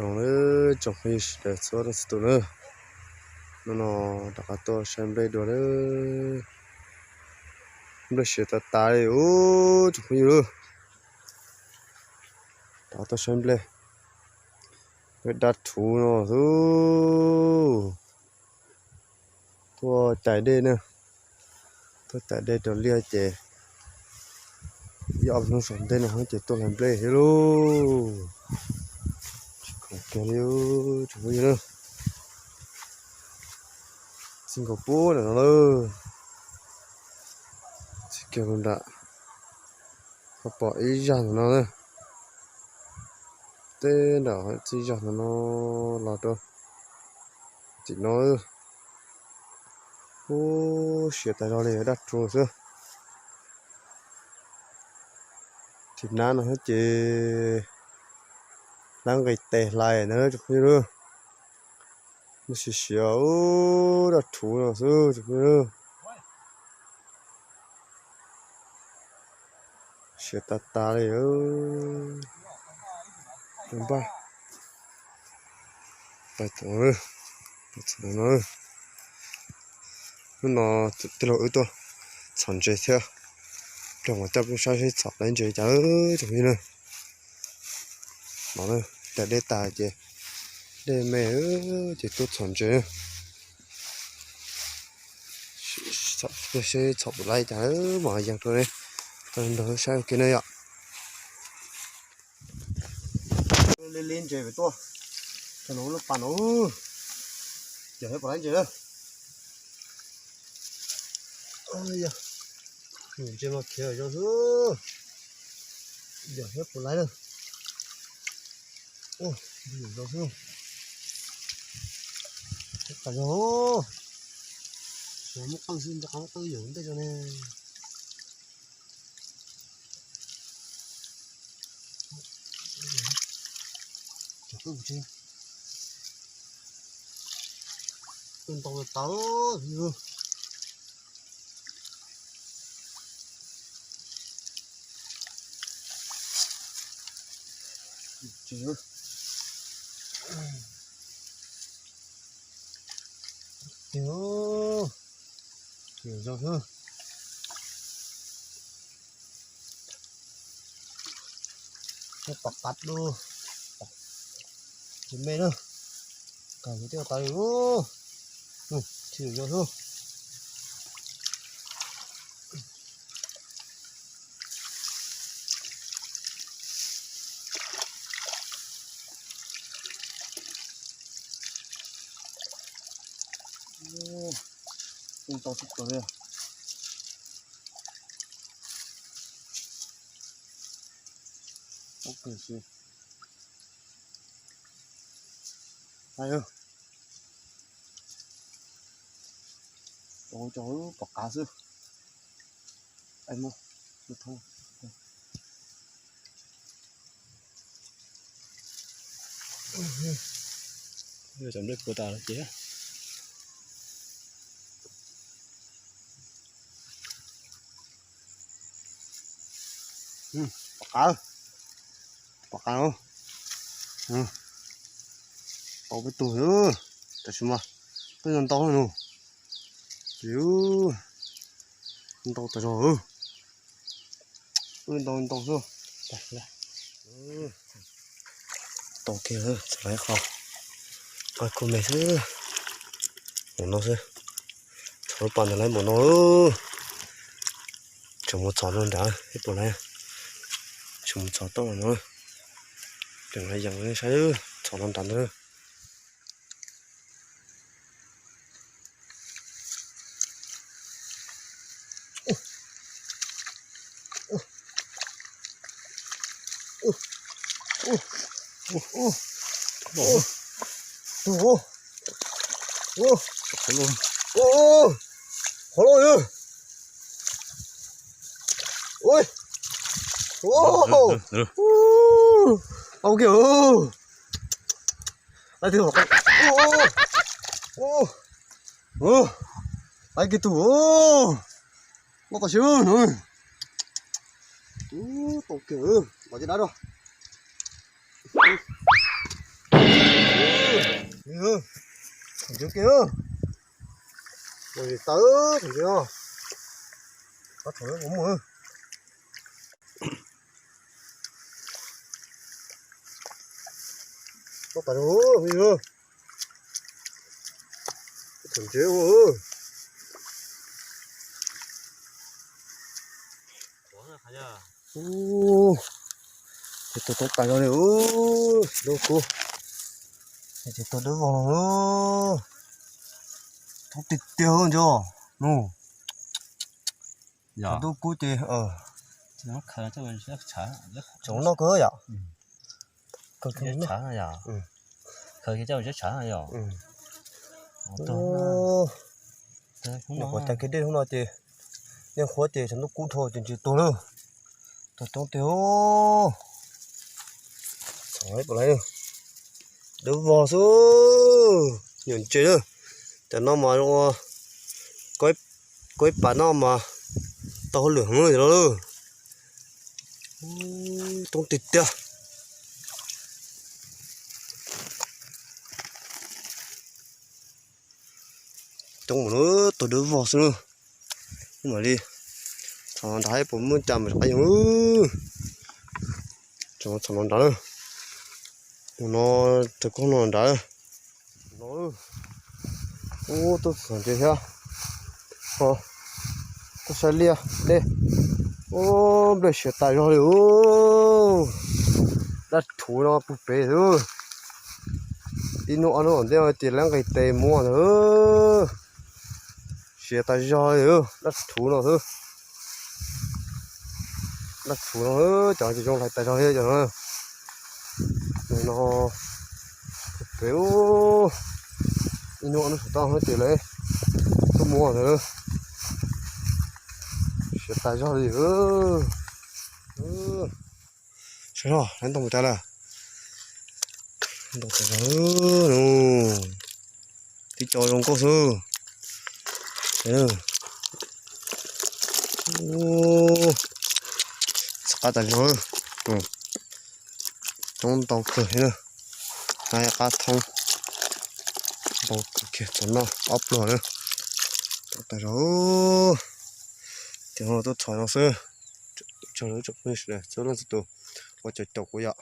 Zoo nawb tsoom phooj ywg sawv daws txhua leej txhua tus nawb. Hnub no rov qab tuaj saib nplej dua nawb. Nplej siav tas tas li os tsoom phooj ywg. Rov qab tuaj saib nplej, nplej dab rhuv no xwb. Tuaj cais dej na, tuaj cais dej rau liaj ces ib ob hnub saum ntej no ces tuaj hlais nplej thiab lauj. Tsis khoom kiag li tsoom phooj ywg na. Txij nkaus puag nram no lawm, txij kiag nram, ho pom ib zaj ntawm no na. Teb nram txij zaj ntawm no los rau tim no. Ub, siav tas zog li dab rhuv xwb. Thim nab no ces hlab nqis tes hlais na tsoom phooj ywg. Nplej siav siav ub dab rhuv no xwb tsoom phooj ywg. Siav tas tas li. Npaj pais tod, pais txog no. Hnub no tij laug wb tuaj txhom ntses thiab, pliag mus coj peb saib seb txhom tau ntses cas tsoom phooj ywg na. No na, cais dej tas ces dej me ces tuaj txhom ntses. Seb txhom puas laib cas mam yees rau nej nrog saib ua ke na yom. Li li ntses pem tuaj, txog no lub pas no, yog thiab puas laib ntses na. Ntses mas khiav zoo xwb, yog thiab puas laib na. Zoo xwb, tas zog, muab qeej xwb nco qab muab qeej yaum ntej zog ne. Ntau tau. Zoo xwb. Pom qab lub, ces me na, kawg thiaj tas li. Tsis zoo xwb. Ntau tsis tau li. Ua kawg xwb. Ai, ua cov pom qab xwb. Ai, muab, muab thoob. Cov nplej puav tas lawm ces. Pom qab, pom qab. Tau peb tug, tam sim no twb ntau ntau no. Ntau tas zog, ntau ntau xwb. Tau kiag, txhom lawm ib qho, qhov kua me xwb. Mus no xwb, txhom lub pas ntawd lawm mus no. Tseem mus txhom rau nrad ib puas lawm, tseem mus txhom tau no. Tseem hais yees saib, txhom rau nrad ntawd. Qhov loj li. Au kiag. Laib twb, laib kiag tus, loj tas siab no. Tau kiag, los caj dab rau. Thaum ntses kiag, ua zim tas, thaum ntses no, qab thaum ub mus. Tau tas zog, thaum ntses ua. Ces tua toob tas zog li, dub kub. Ces tua dub vog no, toob tiag tiag nco. Nws dub kub ces tseem noj kawg yom. Khaws kiag coj tshav yom. Nws qhuav tas kiag dej hnub no ces, nej qhuav ces tshav ntuj kub dhau ces ntses tuag lawm. Tuag coob tiag. Dawb vog xwb, nyuam ntses lawm. Cov no mas zoo ua, koj ib pas no mas tau hauj lwm heev li los lawm. Coob tiag tiag. Coob mus na, tuag dawb vog xwb na. Mam li txhom no nrad puas muaj cas mas rov qab yog. Txhom no nrad na. Mus no, rau koj no nrad. No, ub, tuaj txog ntses thiab. Tuaj saib liaj dej. Ub, nplej siav tas zog li ub. Dab rhuv no puag pem xwb. Ib hnub ob hnub tom ntej ces lawv nqis tes muag ntawd. Siav tas zog li, dab rhuv no xwb. Dab rhuv no, cov ces zoo hlais tas zog li cov no. No, pem ub, ib hnub ob hnub saum toj ces lawv tuaj muag ntawd. Siav tas zog li. Saib zog, lawv ntoo mus cas lawm. Ntoo tas zog, tib co zoo nkauj xwb. Txog qab tas zog, coob ntau kawg li na. Qab thoob, ntau kawg kiag, txog no ob pluag na. Coob tas zog, ces no tuaj txhom no xwb. Tsaug lub tsoom phooj ywg sawv daws txhua leej txhua tus uas caum caum kuv yom.